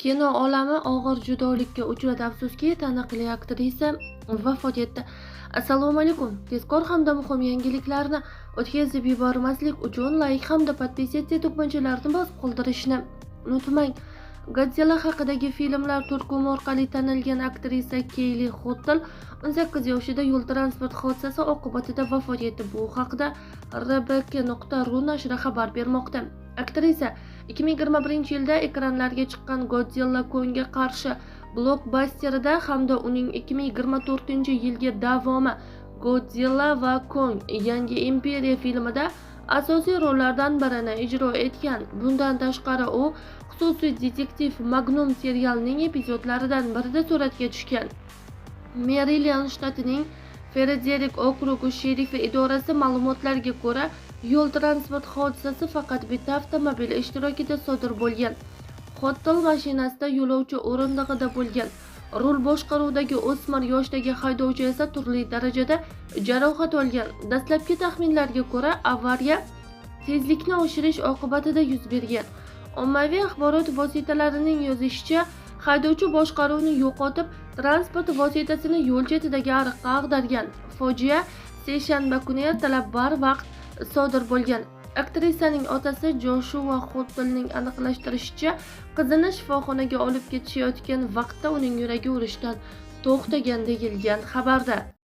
Kino olami og'ir judolikka uchradi. Afsuski, taniqli aktrisa vafot etdi. Assalomu alaykum. Tezkor hamda muhim yangiliklarni o'tkazib yubormaslik uchun layk hamda подписаться tugmachalarini bosib qoldirishni unutmang. Godzilla haqidagi filmlar turkumi orqali tanilgan aktrisa Keyli Xottel 18 yoshida yo'l transport hodisasi oqibatida vafot etdi. Bu haqda rbk.ru nashri xabar bermoqda. Aktrisa 2021-yilda ekranlarga chiqqan Godzilla Kongga qarshi blokbasterida hamda uning 2024-yilgi davomi Godzilla va Kong: Yangi imperiya filmida asosiy rollardan birini ijro etgan. Bundan tashqari, u xususiy detektiv Magnum serialining epizodlaridan birida suratga tushgan. Merilend shtatining Frederik okrugi sherifi idorasi ma'lumotlariga ko'ra, yo'l transport hodisasi faqat bitta avtomobil ishtirokida sodir bo'lgan. Xottel mashinasida yo'lovchi o'rindig'ida bo'lgan. Rul boshqaruvidagi o'smir yoshdagi haydovchi esa turli darajada jarohat olgan. Dastlabki taxminlarga ko'ra, avariya tezlikni oshirish oqibatida yuz bergan. Ommaviy axborot vositalarining yozishicha, haydovchi boshqaruvni yo'qotib, transport vositasini yo'l chetidagi ariqqa ag'dargan. Fojia seshanba kuni ertalab barvaqt sodir bo'lgan. Aktrisaning otasi Joshua Xottelning aniqlashtirishicha, qizini shifoxonaga olib ketishayotgan vaqtda uning yuragi urishdan to'xtagan, deyilgan xabarda.